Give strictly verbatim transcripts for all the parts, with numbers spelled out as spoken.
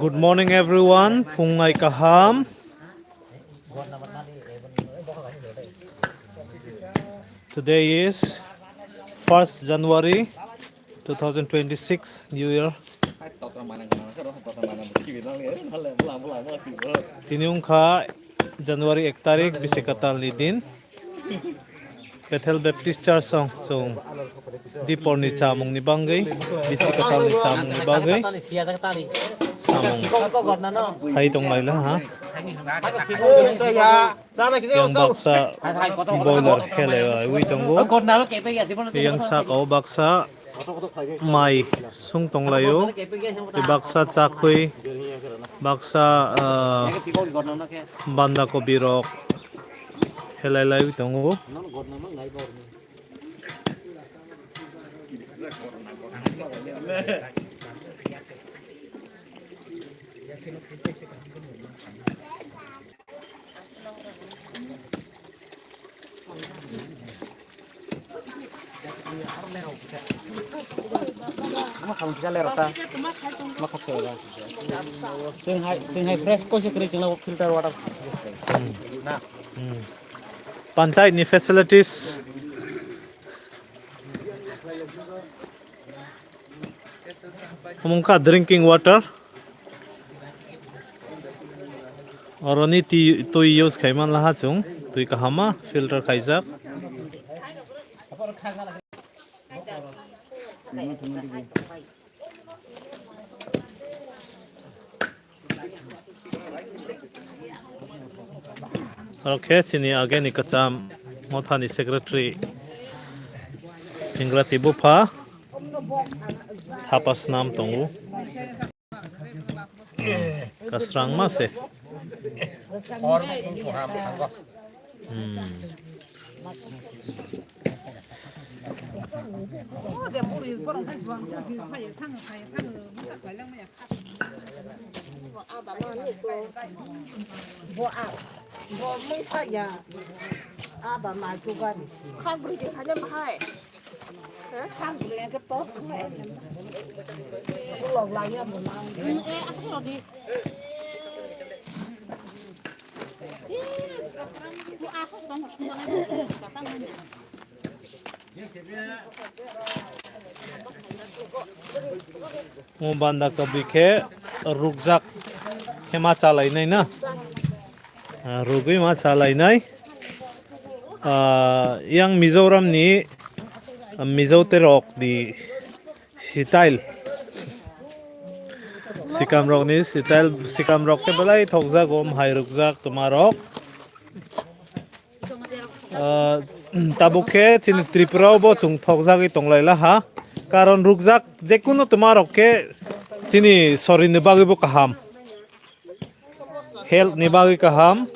Good morning, everyone. Phungnai kaham. Today is first January two thousand twenty-six, New Year. Tini wngkha January ek tarik, bisi kwtalni din. Bethel Baptist Church song chung diporni chamungni bagwi, bisi kwtalni chamungni bagwi samung hai tong laila ha. Yang baksa boiler khele wi tongo. Yang saka o baksa mai sung tonglaio. Tei baksa chakhwi, baksa, ah, banda kobi rok helai lai tongo. Chwng hai, chwng hai fresh koi se kwrwi, chwng filter water. Hmm. Panchayat ni facilities. Omo wngkha drinking water. Oroni twi, twi use khai man laha chwng. Twi kahama filter khaijak. Oro khe chini ageni kwcham mothani secretary Ingrati bupha thapa snam tongo. Hmm, kwsrang ma se. Hmm. Bo a, bo mungsa ya. Ada nai tu gari. Khang bri de khane bahai. Khang bri ke tok. Ulok la ya mo lang. Mo banda kobi khe rukjak khe ma chalainai na? Ah, rugwi ma chalainai. Ah, yang Mizoram ni, ah, Mizo terok di style. Sikam rok ni style, sikam rok khe belai thokjago, hai rukjak tuma rok. Ah, tabuk khe chini Tripura o bo chwng thokjagwi tonglaila ha. Karon rukjak jekunu tuma rok khe chini sorini bagwi bo kaham. Health ni bagwi kaham.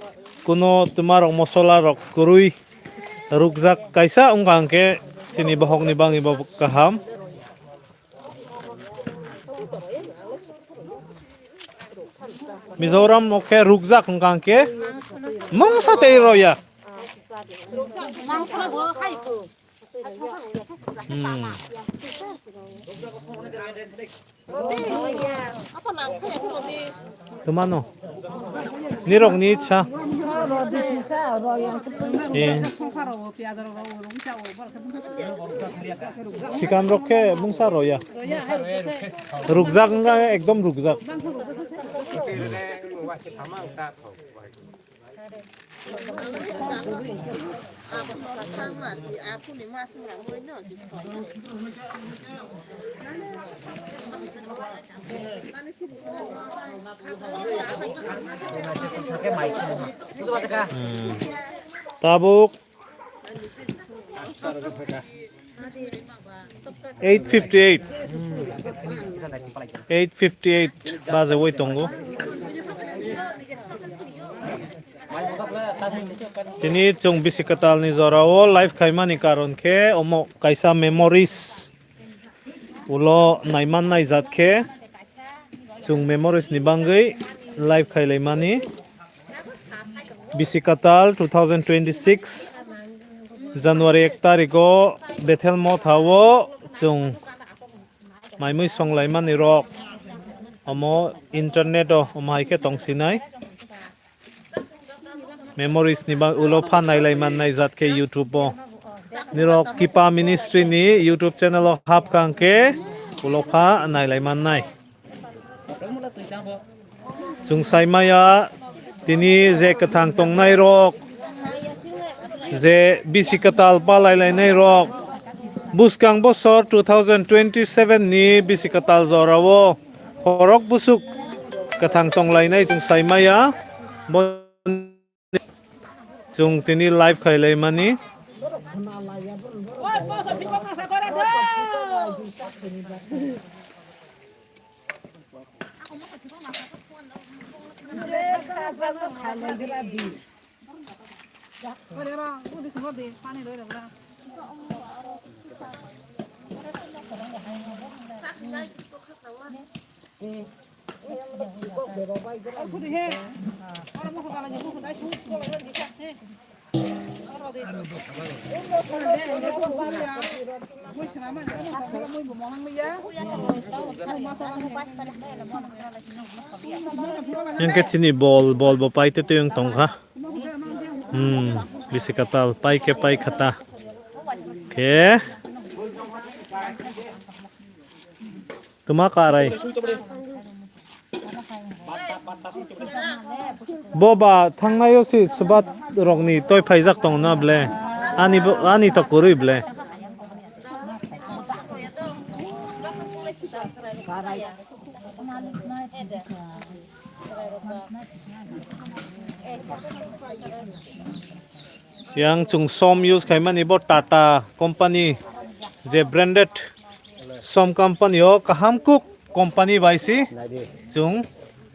Kuno tuma rok mosola rok kwrwi rukjak kaisa wngkha hwnkhe chini bohok ni bagwi bo kaham. Mizoram o khe rukjak wngkha hwnkhe mungsa tei roya. Hmm. Twmano. Nirokni itsa. Eh. Sikamrok khe mungsa roya. Rukjak wngkha ekdom rukjak. Hmm. Tabuk eight fifty-eight. Eight fifty-eight baje wai tongo. Tini chwng bisi kwtal ni jora o live khaimani karon khe omo kaisa memories ulo naiman naijak khe chwng memories ni bangwi live khailaimani. Bisi kwtal two thousand twenty-six January ek tarikh o Bethel Motha o chwng maimui songlaimani rok Omo internet o omo hai khe tong sinai. Memories ni bang ulo pha nailai mannai jat khe YouTube o. Nirok Kipa Ministry ni YouTube channel o hap kang khe ulo pha nailai mannai. Chwng sai maya tini je kwthang tongnai rok, je bisi kwtal palai lainai rok, bwskang bosor two thousand twenty-seven ni bisi kwtal jora o khorok bwswk kwthang tonglainai chwng sai maya. Bo Chwng tini live khailai mani. Hingke chini bol, bol bo paite tuyong tongkha. Hmm, bisi katal, pai ke pai khata. Ke. Tuma karai. Bo ba thangnai o si swbat rokni toi phaijak tong na ble. Ani bo, ani to kwrwi ble. Yang chwng som use khaimani bo Tata company je branded som company o kaham kuk company bai si chwng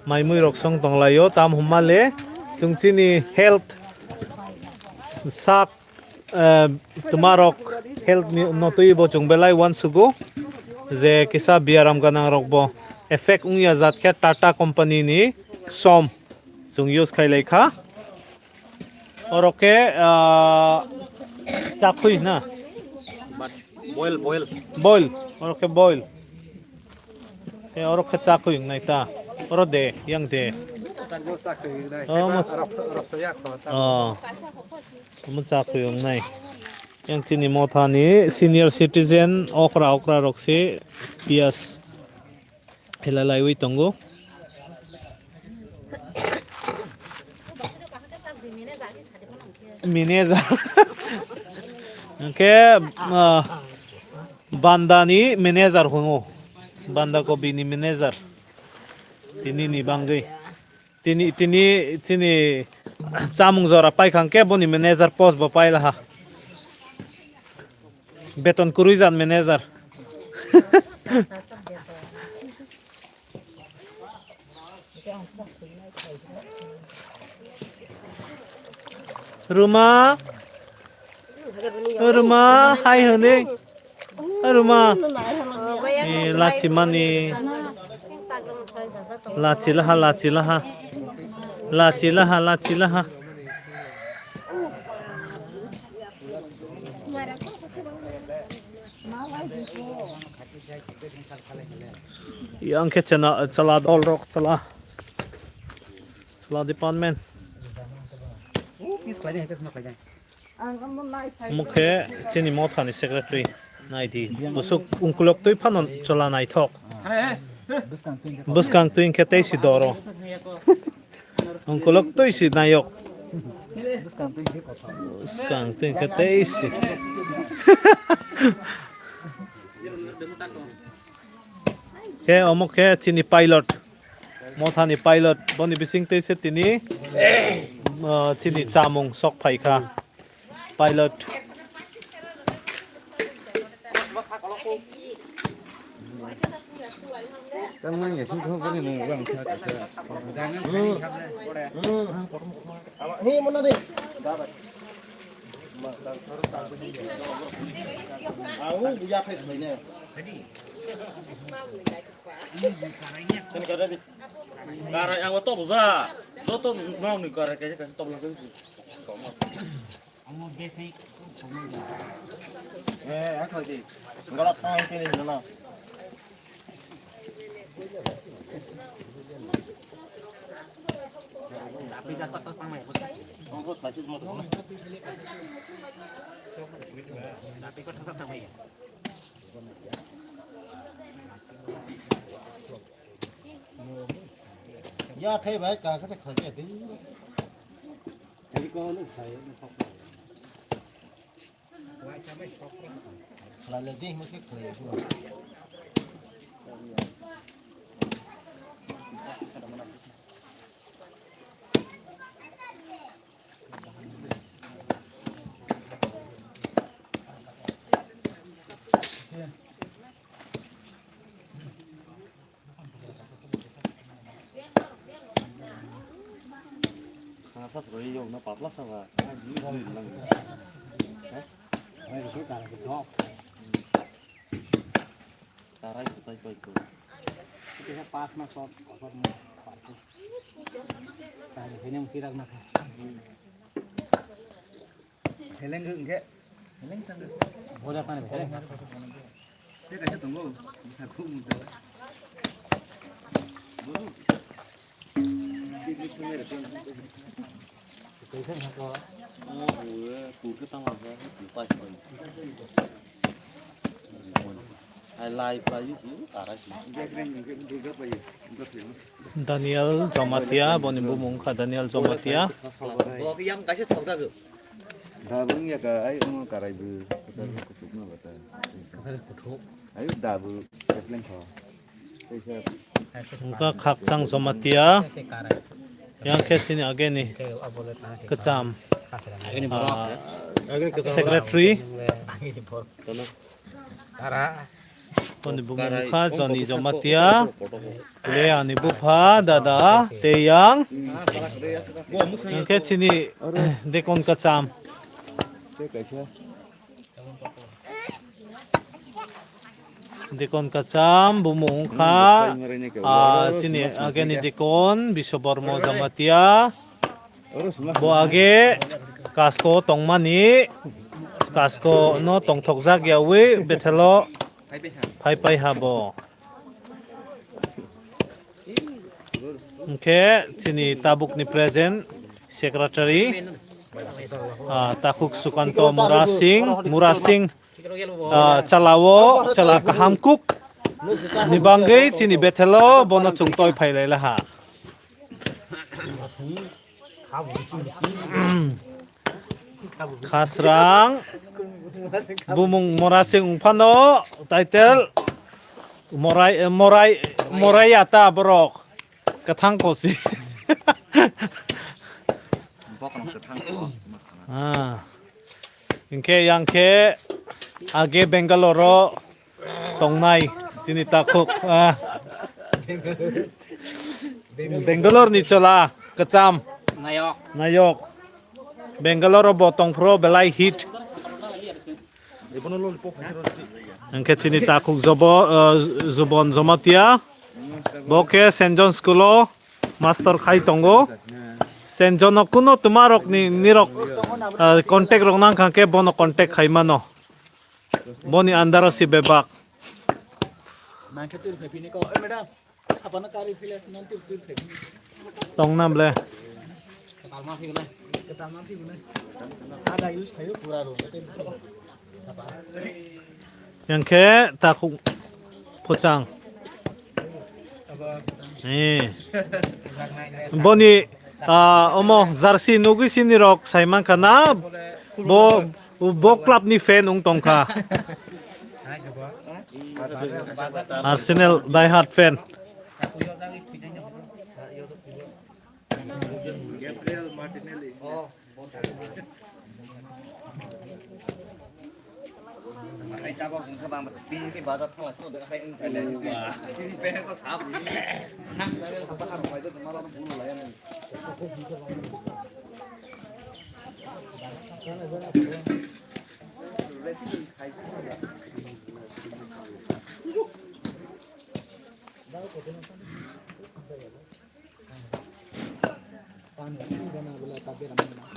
mai mui rok song tonglaio tam hwnma le chwng chini health sak eh, twma rok health ni no twi bo chwng belai uansugo je kisa biaram gwnang rok bo effect wngya jat khe Tata company ni som chwng use khailai kha. Oro khe, ah, chakhui na? Boil, boil. Boil. Oro khe boil. Te oro khe chakhui wngnai ta. Oro de, yang de. Oh, mo- oh. Omo chakhui wngnai. Yang chini mothani senior citizen okra okra rok se piyas. Hela laiwi tongo. Manager. Hingke, ah, bandani manager hwngo. Banda kobi ni manager. Tini ni bangwi. Tini, tini, chini chamung jora paikha hingke boni manager post bo pailaha. Beton kwrwi jan manager. Ruma, Ruma, hai hwnwi. Ruma. Eh, lachimani. Lachilaha, lachilaha. Lachilaha, lachilaha. Yang khe chana, chala dol rok, chala. Chala department. Mukhe chini mothani secretary naidi. Busuk ungkulok twi phano chala naithok. Bwskang twi hwnkhe tei si doro. Ungkulok twi si nayok. Bwskang twi hwnkhe tei si. Khe omo khe chini pilot. Mothani pilot. Boni bising tei se tini, ah, chini chamung sok phaikha. Pilot. Karai ang to buja. Joto nong ni karai kaisa kaisa tobla kaisa. Eh, ang koi di. Golok tang kini dulu. Ya thai bai ka kasa khalai ya ding. Khalai le ding mo se khalai ya. Khasa sroi yong na patla sa ba. Jui jui lang. Hai, ko kara ko. Tarai ko sai koi ko. Kita pas na sot, sot na. Tari hene mesti rak na. Heleng hwnkhe. Heleng sangkhe. Boda pani heleng. Tei kaisa tongo. Sakhu mungsa. Bolu. Kaisa sangkho. Oh, bolu. Kurke tang apa? Pai pai. Ai lai pai si tarai si. Daniel Jamatia, boni bumung kha Daniel Jamatia. Bo yang kaisa thokjago. Da bung ya ka ai omo karai bu. Kasar kutuk na bata. Kasar kutuk. Ayo da bu. Kapleng kho. Wngkha Khakchang Jamatia. Yang khe chini ageni kwcham, ah, secretary. Boni bumung kha Joni Jamatia, le ani bupha, dada, tei yang. Hwnkhe chini dekon kacham. Dekon kacham, bumung wngkha, ah, chini ageni dekon, Biswabormo Jamatia. Bo age kasko tongmani, kasko no tongthokjak yawi Bethelo phai pai ha bo. Hwnkhe chini tabukni present secretary, ah, Takhuk Sukanto Murasing, Murasing, ah, chalao, chala kaham kuk ni bangwi chini Bethelo bono chwng toi phai lai laha. Khasrang bumung Morasing wngphano title Morai, Morai, Morai ata borok kwthang kosi. Ah. Hwnkhe yang khe age Bangalore o tongnai chini takhuk, ah. Bangalore ni chola kwcham. Nayok. Nayok. Bangalore o bo tongphuru belai hit. Hwnkhe chini takhuk jobo, ah, Jubon Jomatia. Bo khe Saint John School o master khai tongo. Saint John o kuno twmarok ni, nirok, ah, contact rok nang kha khe bono contact khai mano. Boni andaro si bebak. Tong nam le. Yang khe takhuk phuchang. Eh. Boni, ah, omo jersey nugwi sini rok sai mankha na. Bo, bo club ni fan wng tongkha. Arsenal die hard fan.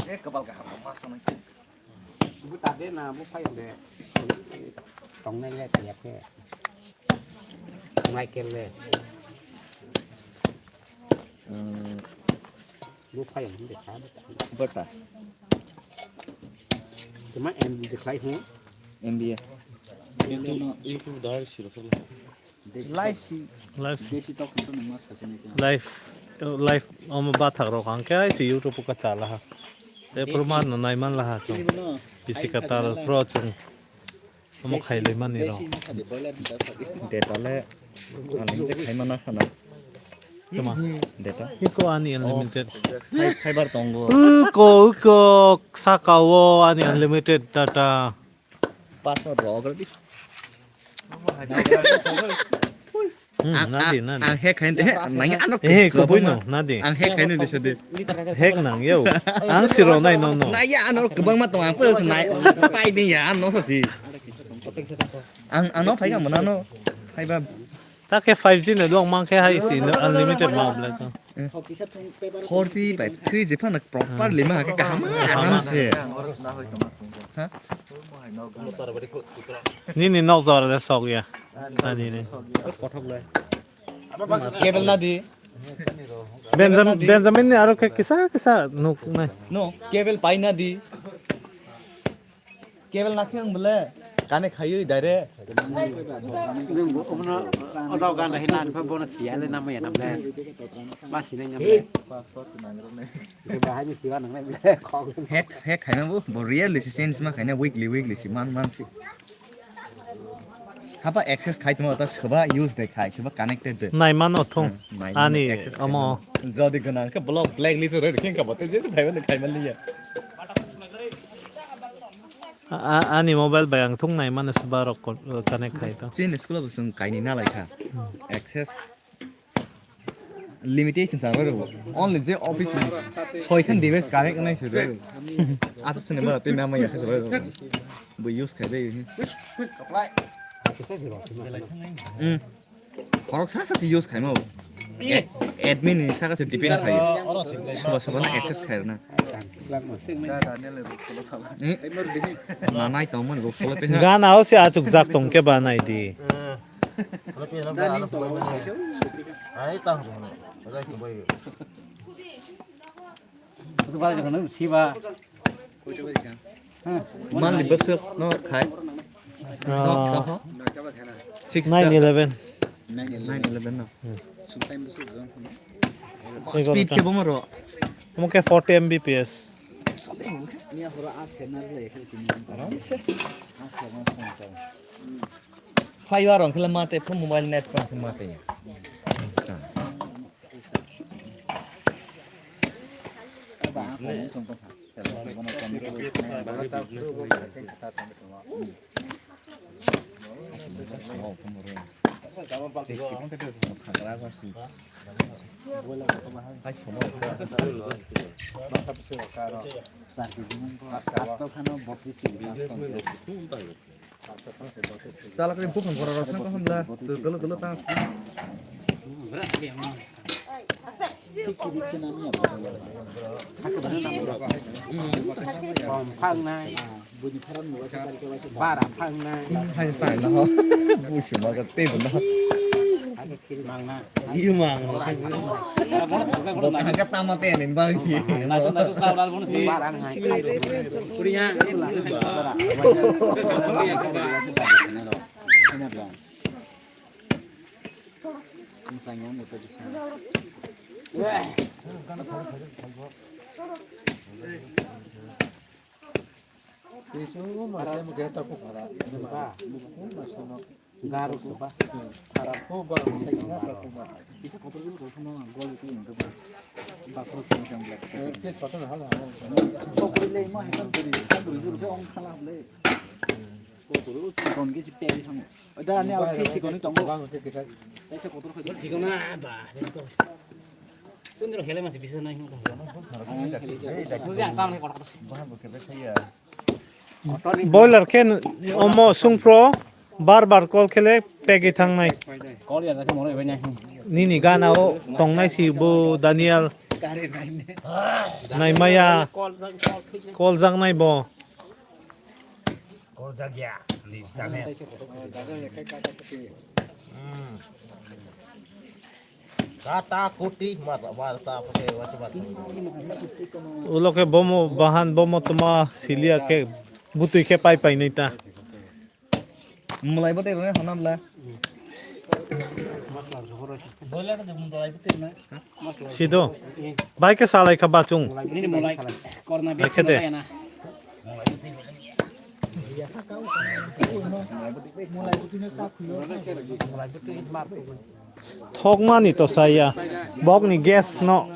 Eh, kebal kaham, mas tanai. Bu tade na, bu payung de. Tongnai le, tiap ke. Michael le. Bo phai ang de kha. Bata. Tuma M B de khlai ho. M B A. YouTube no, YouTube dai siro sala. Live si. Live si. Besi tok to nang mas kasi ni. Live, live omo bathak rok ang khe si YouTube ka chala ha. Te purman no nai man la ha to. Bisi katal pro chung. Omo khailai mani rok. Data le unlimited khaima na sana. Tama. Data. Iko ani unlimited. Fiber tongo. Uko, uko, saka o ani unlimited data. Password rok di. Hmm, nadi, nadi. Ang hack khain de, nang ano. Eh, kobui no, nadi. Ang hack khain de sade. Hack nang yo. Ang siro nai no no. Na ya ano kobang ma tong ang pus nai. Pai bin ya ano sa si. Ang ano phai ka mana no. Phai ba. Ta ke five G ne dong mang ke hai si no, unlimited ma bla so. Four G bai three G phano properly ma ke kaham aram se. Ha? Nini nok jora de sok ya. Nadi ne. Cable nadi. Benjamin, Benjamin ni aro ke kisa kisa nuk nai. No, cable pai nadi. Cable nakhe ang bole. Kane khayui direct. Nung bo obono odo gan rahi nan pha bono siya le nam ya nam le. Ma sinai nam le. Bahai ni siwa nang le khok. Hack, hack khaina bo, bo really si change ma khaina weekly, weekly si man, man si. Haba access khai tongma ta soba use de khai, soba connected de. Nai mano thung. Hmm, nai mano. Ani access khai omo mano. Jodi gana ke block blacklist red king ka bote jese bhai bane khai man liya. A, a, ani mobile bai ang thung nai mano soba rok con-, connect khai to. Chini school bo sung kaini na lai kha. Hmm. Access limitation sa bai rw. Only je office ni soi khan device connect nai se bai rw. Ato sene ba te nama ya kha se bai rw. Bo use khai bai. Hmm. Khorok sa kha se use khai mo. Admin ni sa kha se depend khai. Soba soba na access khai na. Hmm. Na nai tong man rw solo pe ha. Gana o se achuk jak tong ke ba nai di. Siba. Monthly bwswk no khai. Ah. Six nine eleven. Nine eleven no. Hmm. Speed ke bomo ro. Omo ke forty M B P S. Aramse. Fiber rong khela mate phone mobile net phone khela mate. Chala kri buphang gora rok thang kaham bla. Dolo dolo ta. Phangnai. Bara phangnai. Hai tai no. Busu ma ga te no. Mangnai. Iyo mang. Bo kaham ka tama te nin bang si. Tisu masa mo kaya tapu khara. Garu ba. Khara ko garu sai kisa tapu ba. Kisa kotor dulu ko sono gol itu yang ke ba. Bakro sini yang belak. Eh, kes kotor hal hal. Kotor le ma hekal beri. Beri beri ke ong khala le. Kotor dulu sikon ke si peri sang. Da ni au ke sikon ni tongo. Bang ke kisa. Kaisa kotor khai. Sikon na ba. Tundro hele mati bisa nai. Boiler khe omo sungpro bar bar call khele pegi thangnai. Nini gana o tongnai si bo Daniel naimaya call jaknai bo. Call jakya ni Daniel. Hmm. Kata kuti mar mar sa pake wati mar. Ulo khe bomo bahan bomo tuma silia khe butui khe pai pai nai ta. Mulai bote rone honam la. Sido. Bai khe salai kha bachung. Nini mulai. Korna Bai khe de. Thokmani to saya. Bokni gas no.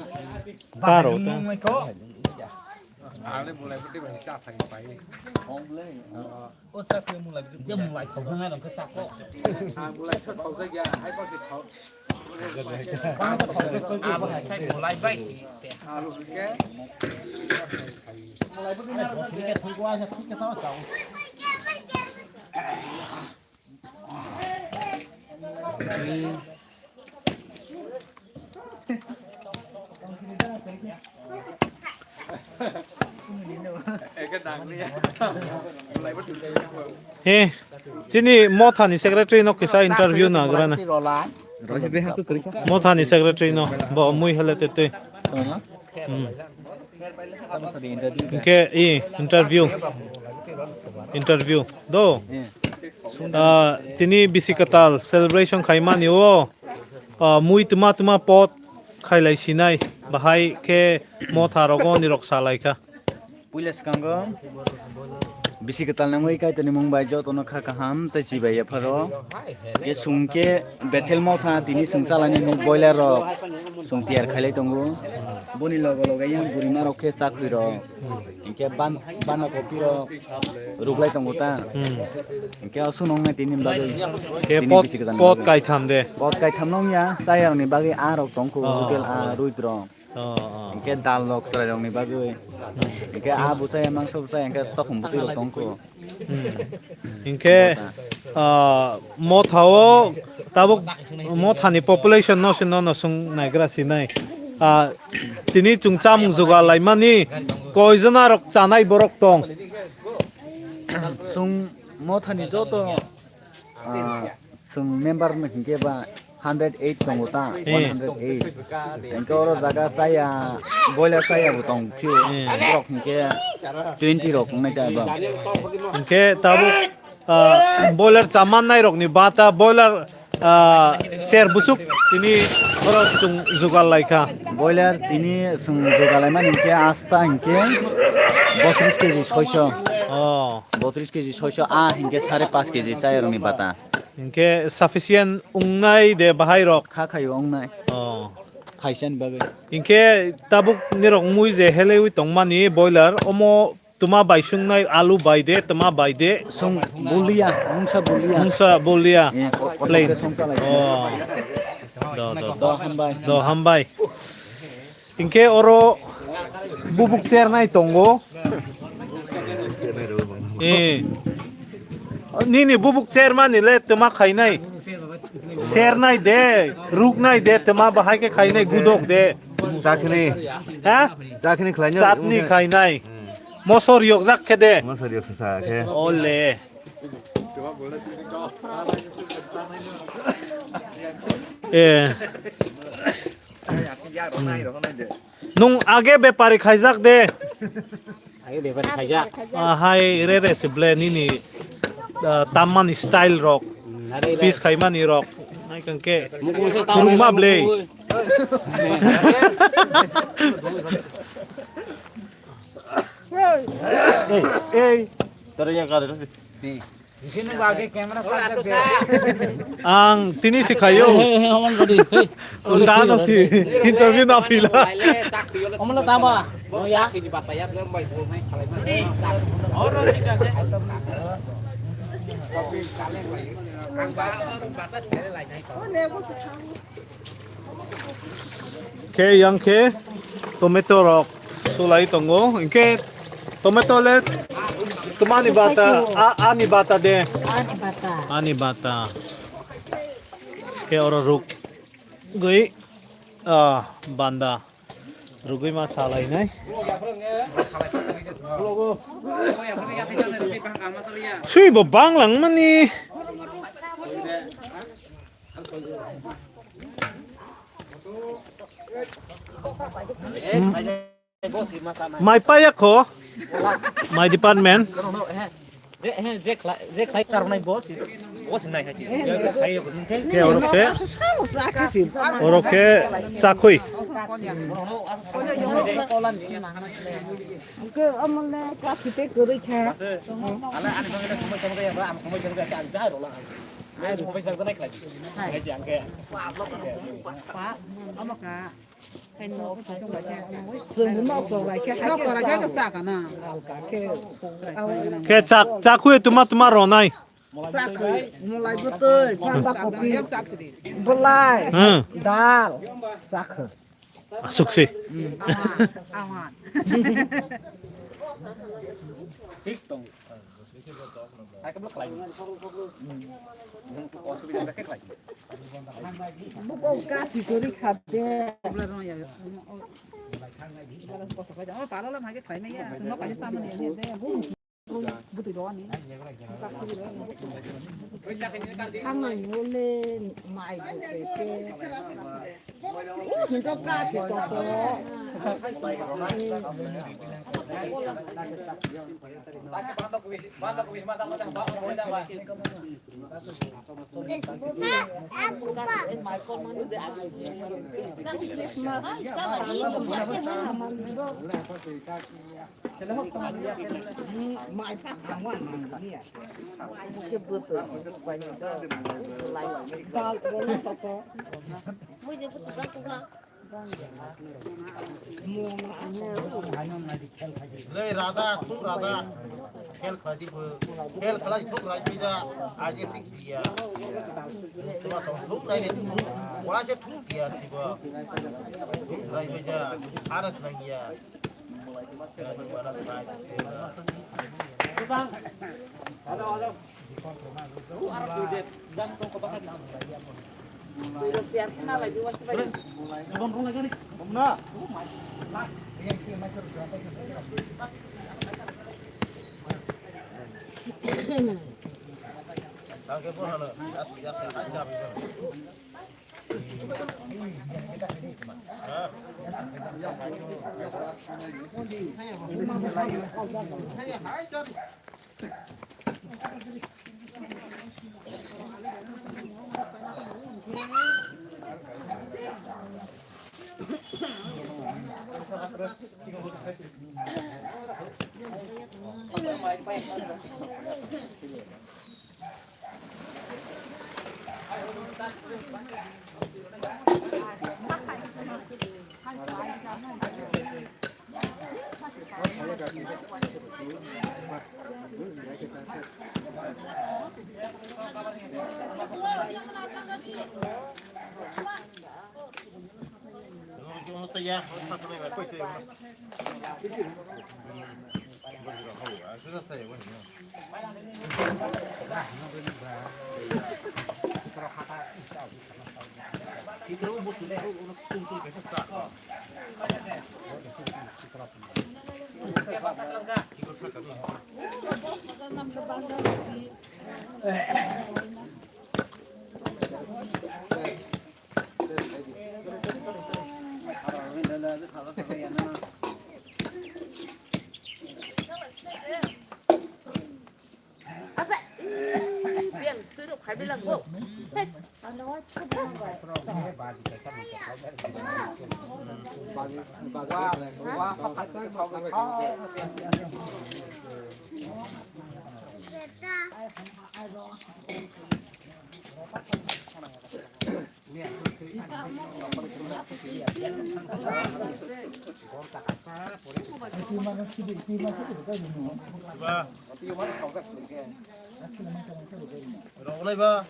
Karo ta. He, chini Mothani secretary no kisa interview na grana. Mothani secretary no, bo mui hele te te. Hmm. Hingke i interview. Interview. Do. Ah, tini bisi katal celebration khaimani o. Ah, mui tuma tuma pot khailai sinai. Bahai khe Motha rogo nirok salai kha. Puila swkango bisi kwtal nangwi Kaitorni mung bai jotono kha kaham tei chibai yapharo. Khe chwng khe Bethel Motha tini chwng chalainani boiler rok chwng tiyar khailai tongo. Boni loge loge yang burima rok khe chakhwi rok hinkhe ban bana kopi rok ruklai tongo ta. Hmm. Hinkhe o swnong nai tini bagwi Khe tini pot, bisi kwtal pot nangwi. Kaitham de. Pot kaitham nong ya chayarni bagwi a rok tongkho Oh. Hotel a rwitwrwng. Oh, oh. Hinkhe dal rok chwrai rokni bagwi. Hmm. Hinkhe a bwsai mangso bwsai hinkhe tokhum bwtwi rok tongkho. Hmm. Hinkhe, ah, Motha o tabuk Mothani population no se no no swng naigra sinai. Ah, tini chwng chamung jugal laimani koijona rok chanai borok tong. Chwng Mothani joto Ah, chwng member no hinkhe ba hundred eight tongo ta, Hmm. One hundred eight. Hinkhe oro jaga chaya, boiler chaya bo tong phio, Hmm. borok hinkhe twenty rok wngnai ta ba. Hinkhe tabuk, ah, boiler chamannai rokni bata, boiler, ah, ser busuk tini oro chwng jugal laikha. Boiler tini chwng jugal laimani hinkhe asta hinkhe botris keji soiso. Oh. Botris keji soiso a hinkhe sare pas keji chayarokni bata. Hinkhe sufficient wngnai de bahai rok? Kha khaio wngnai. Oh. Khaisani bagwi. Hinkhe tabuk nirok mui je helewi tongmani boiler, omo tuma bai sungnai alu bai de, tuma bai de? Sung bulia, mungsa bulia. Mungsa bulia. Eh, ko-, kothok Plain. Khe song chalai. Oh. Do, do, do. Do hambai. Do hambai. Hinkhe oro bubuk chernai tongo. Eh. Nini bubuk chermani le tuma khainai. Sernai de, ruknai de, tuma bahai khe khainai gudok de. Chakni. Ha? Chakni khlainai. Chatni khainai. Hmm. Mosor yokjak khe de. Mosor yoksa khe. Ole. Eh. Nung age bepari khaijak de. Age bepari khaijak. Ah, hai re re se ble nini, ah, tammani style rok. Hmm, are re. Piece khaimani rok. Nai kang ke. Mukung se kuruma ble. Ei, ei. Tara yang kare sih. Ni. Sini bagi kamera sa. Ang tini si kayo. Hey, hey, hey, aman tadi. Hey. Ulta no si interview na pila. Aman lo tama. Oh ya. Khe yang khe tomato rok sulai tongo. Hinkhe tomato le twmani bata, a, ani bata de. Ani bata. Ani bata. Khe oro ruk gwi, ah, banda rugwi ma salai nai. Sui bo bang lang mani. Mai paya kho. My department. Je, je khlai, je khlai charnai boss. Boss nai hai chi. Khe oro khe, oro khe chakhui. Hwnkhe omo le kathi tei kwrwi kha. Ala ani bagwi le somoi somoi ya, ang somoi somoi ya, ang ja rwla. Ang somoi somoi nai khlai. Hai chi ang khe. Omo ka. Chwng nok chok lai khe. Nok chok lai khe sa kana. Khe chak, chakhui tuma tuma ronai. Chakhui, mulai bwtwi, banda kopi, bwlai, hmm, dal, chakhui. Asuk se. Awan, awan. Thik tong. Hai khe bo khlai. Osubida khe khlai. Buko kathi kwrwi kha de. Pala lam hai khe khlai maya. Nok kaisa samani de. Bwtwi rw ani. Thangnaini le mai bo khe. Hinto kathi toko. Lei rada, thung rada. Khel khlai di bo. Khel khlai thung rai bija. Aje sik dia. Tuma tong thung nai ni thung. Wa se thung dia si bo. Thung rai bija. Aras nang ya. Rok lai ba.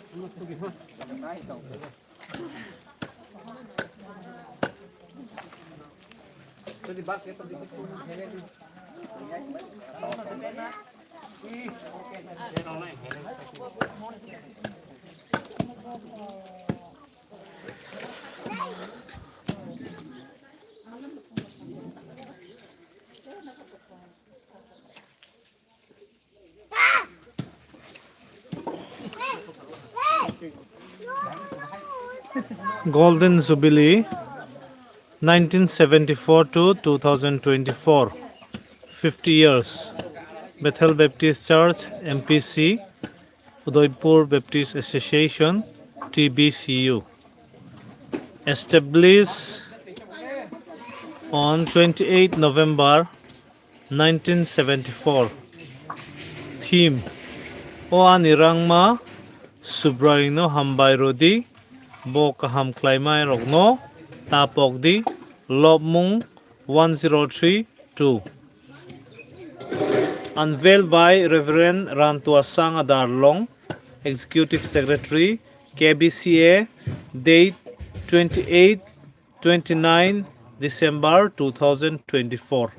Golden Jubilee Nineteen seventy-four to two thousand twenty-four, fifty years. Bethel Baptist Church, M P C, Udaipur Baptist Association, T B C U. Established on twenty-eighth November nineteen seventy-four. Theme: O ani rangma, Subraiyungno hambai rwdi, bo kaham khlaimai rokno ta pokdi. Lobmung one zero three two. Unveiled by Reverend Rantua Sanga Darlong, Executive Secretary, K B C A, date twenty-eight, twenty-nine December two thousand twenty-four.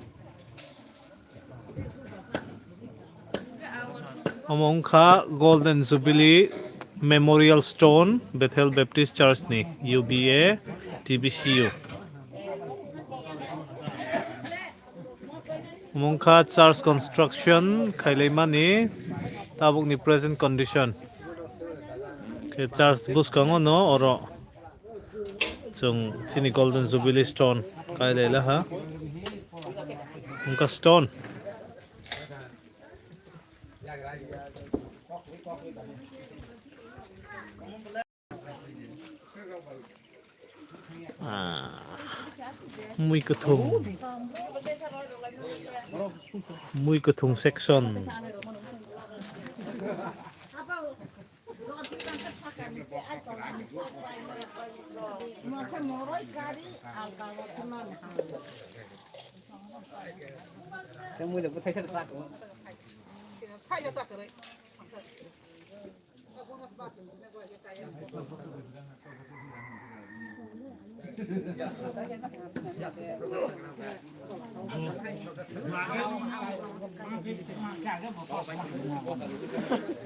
Omo wngkha Golden Jubilee Memorial Stone, Bethel Baptist Church ni, U B A, T B C U. Omo wngkha church construction khailaimani tabukni present condition. Khe church bwskango no oro chwng chini Golden Jubilee Stone kailai laha. Wngkha stone. Ah, mui kwthwng. Mui kwthwng section.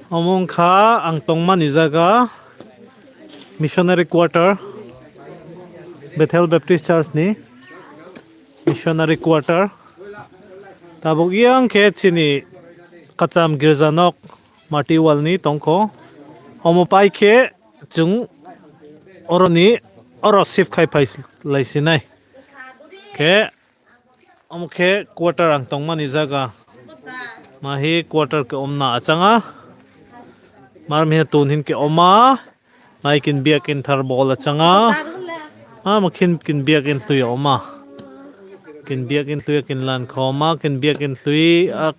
Omo wngkha ang tongmani jaga, missionary quarter, Bethel Baptist Church ni missionary quarter. Tabuk yang khe chini kacham girja nok mati wal ni tongkho. Omo pai khe chwng oroni oro shift khai phai lai sinai. Khe omo khe quarter ang tongmani jaga. Mahi quarter khe omna achanga. Mar miha tun hin khe oma. Mai kin biak kin thar bol achanga. Ama khin kin biak kin thui oma. Kin biak kin thui kin lan khoma, kin biak kin thui ak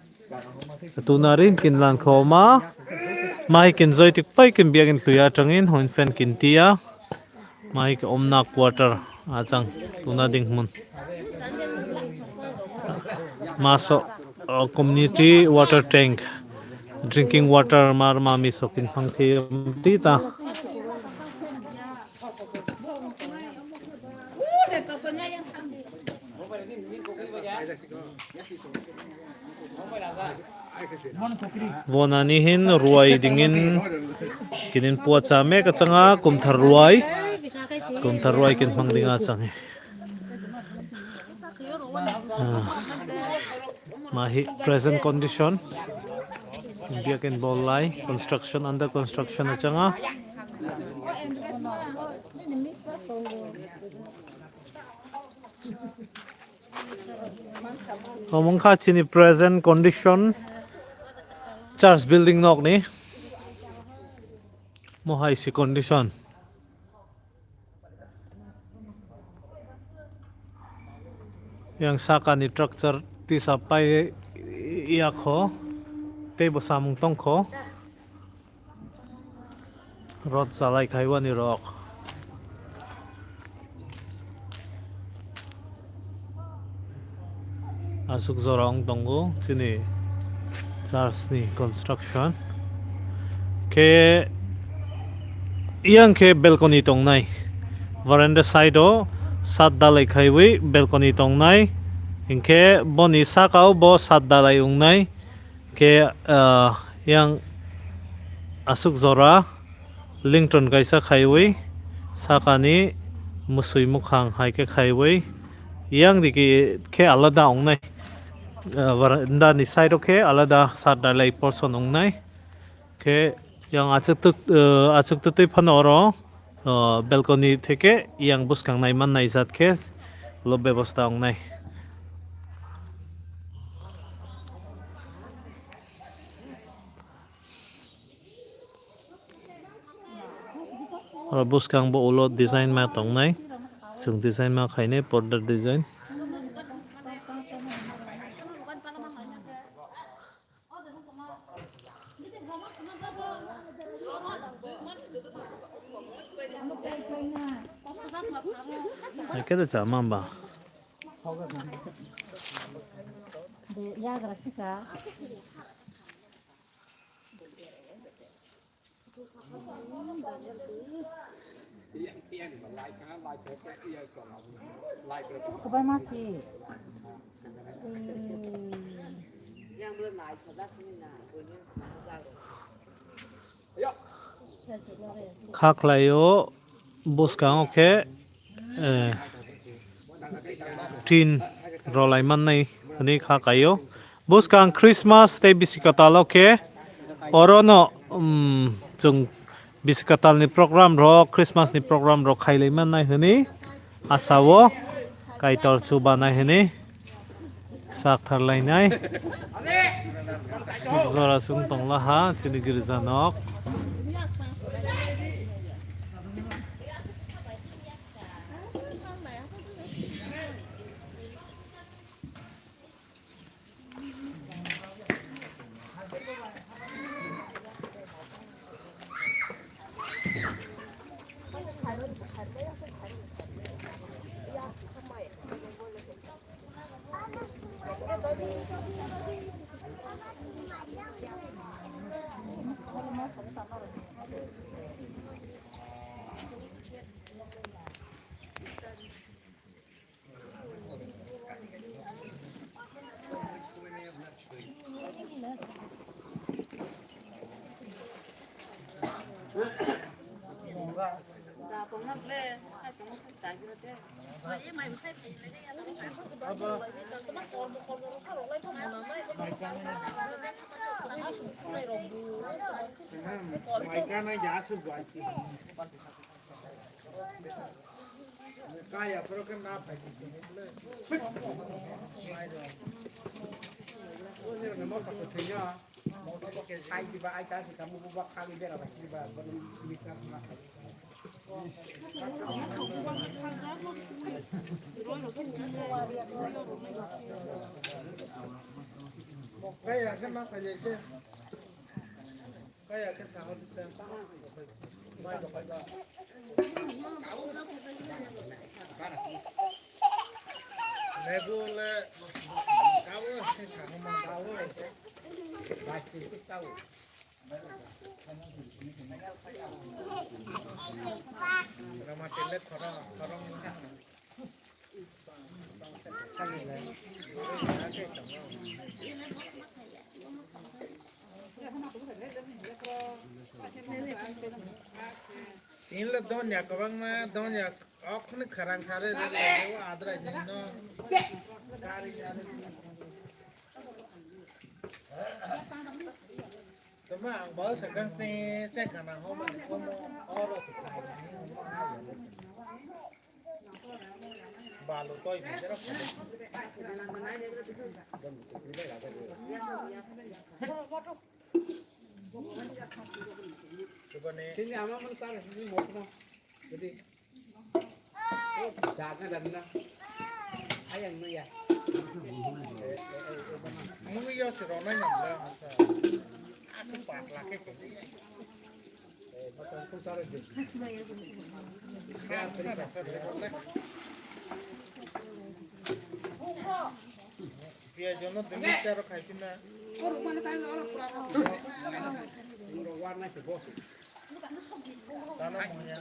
Tuna rin kin lan khoma. Mai kin joi tik pai kin biak kin thui atangin hon fan kin tia. Mai ke omna quarter achang tuna ding mun. Maso, uh, community water tank, drinking water mar ma mi sokin phang thi ti ta. Bonani hin ruai dingin kinin pua chame kachanga kumthar ruai. Kumthar ruai kin phang dinga changi. Ah. Mahi present condition. Biakin bolai construction, under construction achanga. Omo wngkha chini present condition church building nokni. Mohai si condition. Yang saka ni tractor tisa pai yakho tei bo samung tongkho. Rot chalai khaiwani rok. Aswk jora wng tongo chini church ni construction. Khe yang khe balcony tongnai. Veranda side o sat dalai khaiwi balcony tongnai. Hinkhe boni saka o bo sat dalai wngnai. Khe, ah, yang aswk jora lington kaisa khaiwi, sakani mwswi mwkhang hai khe khaiwi, yang digi khe alada wngnai, ah, veranda ni side o khe alada sat dalai portion wngnai. Khe yang achuk tuk, ah, achuk tutwi phano oro, ah, balcony theke yang bwskang naiman naijak khe Ulo bebosta wngnai. Oro bwskang bo ulo design ma tongnai. Chwng design ma khainai, border design. Kede cha mamba. Kubai masi. Kha khlaio, bwskango khe, eh, tin rwlai mannai hwnwi kha kaio. Bwskang Christmas tei bisi kwtalo khe orono, um, chwng bisi kwtalni program rok, Christmas ni program rok khailai mannai hwnwi asao Kaitor chubanai hwnwi sak tharlainai. Jora chwng tonglaha chini girja nok. Kaya, pero que nada, Kaya, que nada, Inle donya kwbangma, donya okhoni kharang khare adrai nino. Tama ang bal sakang se se kana ho mani komo oro. Balu toi ni jera. Sini ama man kar sini mokna. Jadi. Jaga dan na. Ayang no ya. Mui yo si rona nyam la. Asu pat lake ko. Pia jono demi charo khai pina. Tano mo ya.